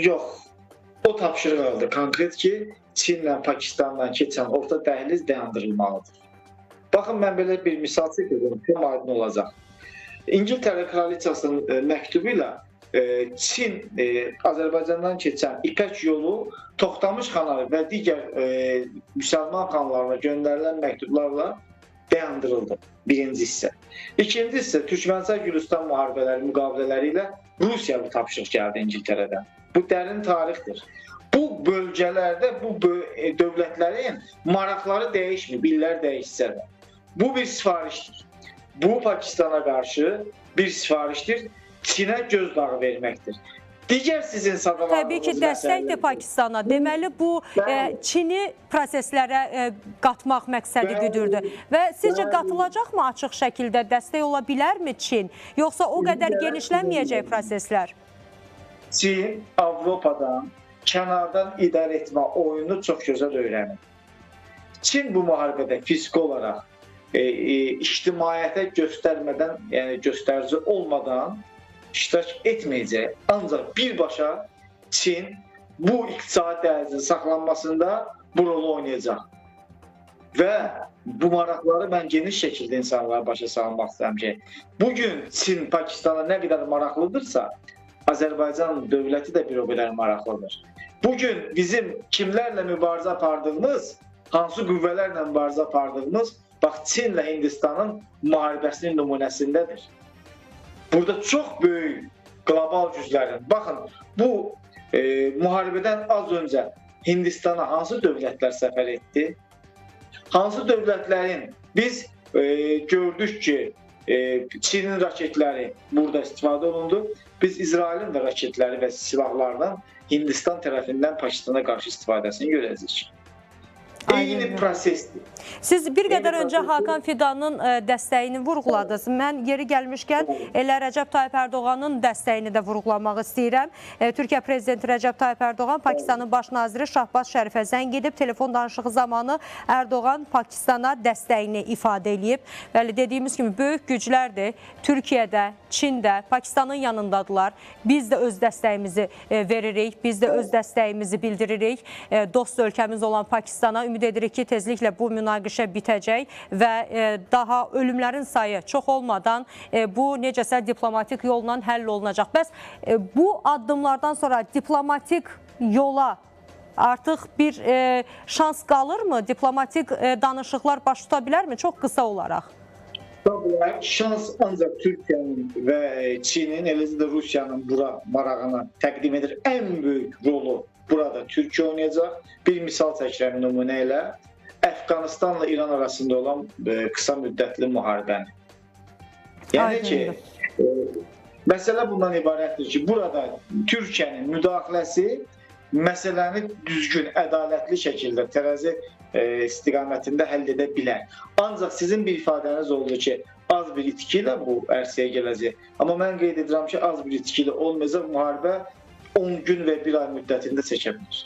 Yox. O tapşırıq aldı konkret ki, Çinlə, Pakistanla keçən orta dəhliz dayandırılmalıdır. Baxın, mən belə bir misal çəkəcəm, çox aydın olacaq. İngiltərə kraliçasının məktubu ilə Çin Azərbaycandan keçən İpək yolu Toxtamış xana və digər müsəlman xanlarına göndərilən məktublarla dayandırıldı. Birinci hissə. İkinci hissə, Türkmənsay-Gülüstan müharibələri müqavilələri ilə Rusiya bu tapşırıq gəldi İngiltərədən. Bu dərin tarixdir. Bu bölgələrdə bu dövlətlərin maraqları dəyişmir, illər dəyişsə də. Bu bir sifarişdir. Bu Pakistana qarşı bir sifarişdir. Çinə gözdağı verməkdir. Digər sizin sadaladığınız Təbii ki, dəstəkdir Pakistana. Deməli, bu Çini proseslərə qatmaq məqsədi güdürdü. Və sizcə qatılacaqmı açıq şəkildə? Dəstək ola bilərmi Çin? Yoxsa o qədər genişlənməyəcək proseslər? Çin Avropadan, kənardan idarə etmə oyunu çox gözəl öyrənib. Çin bu müharibədə fiziki olaraq ictimaiyyətə göstərmədən, yəni göstərici olmadan iştirak etməyəcək. Ancaq birbaşa Çin bu iqtisadi dəhlizin saxlanmasında bu rolu oynayacaq. Və bu maraqları mən geniş şəkildə insanlara başa salmaq istəyirəm ki, bugün Çin Pakistana nə qədər maraqlıdırsa, Azərbaycan dövləti də bir o qədər maraqlıdır. Bugün bizim kimlərlə mübarizə apardığımız, hansı qüvvələrlə mübarizə apardığımız, bax Çinlə Hindistanın müharibəsinin nümunəsindədir. Burada çox böyük qlobal güclərin, baxın, bu müharibədən az öncə Hindistana hansı dövlətlər səfər etdi? Hansı dövlətlərin biz gördük ki, Çinin raketləri burada istifadə olundu. Biz İsrailin də raketləri və silahlardan Hindistan tərəfindən Pakistana qarşı istifadəsini görəcəyik. Eyni prosesdir. Siz bir qədər öncə Hakan Fidanın dəstəyini vurğuladınız. Mən yeri gəlmişkən elə Rəcəb Tayyip Ərdoğanın dəstəyini də vurğulamaq istəyirəm. Türkiyə Prezidenti Rəcəb Tayyip Ərdoğan Pakistanın baş naziri Şahbaz Şərifə zəng edib. Telefon danışığı zamanı Ərdoğan Pakistana dəstəyini ifadə eləyib. Bəli, dediyimiz kimi böyük güclərdir. Türkiyədə, Çində, Pakistanın yanındadılar. Biz də öz dəstəyimizi veririk, biz də öz dəstəyimizi bildiririk. Dost ölkəmiz olan Pakistana ümid edirik ki, tezliklə bu münaqişə bitəcək və daha ölümlərin sayı çox olmadan bu necəsə diplomatik yolla həll olunacaq. Bəs bu addımlardan sonra diplomatik yola artıq bir şans qalırmı? Diplomatik danışıqlar baş tuta bilərmi? Çox qısa olaraq. Şans ancaq Türkiyənin və Çinin, eləcə də Rusiyanın bura marağını təqdim edir. Ən böyük rolu burada Türkiyə oynayacaq. Bir misal çəkirəm nümunə ilə. Əfqanistanla İran arasında olan qısa müddətli müharibəni. Yəni ki, məsələ bundan ibarətdir ki, burada Türkiyənin müdaxiləsi məsələni düzgün, ədalətli şəkildə tərəzi istiqamətində həll edə bilər. Ancaq sizin bir ifadəniz oldu ki, az bir itki ilə bu ərsəyə gələcək. Amma mən qeyd edirəm ki, az bir itki ilə olmayacaq, müharibə 10 gün və 1 ay müddətində çəkə bilər.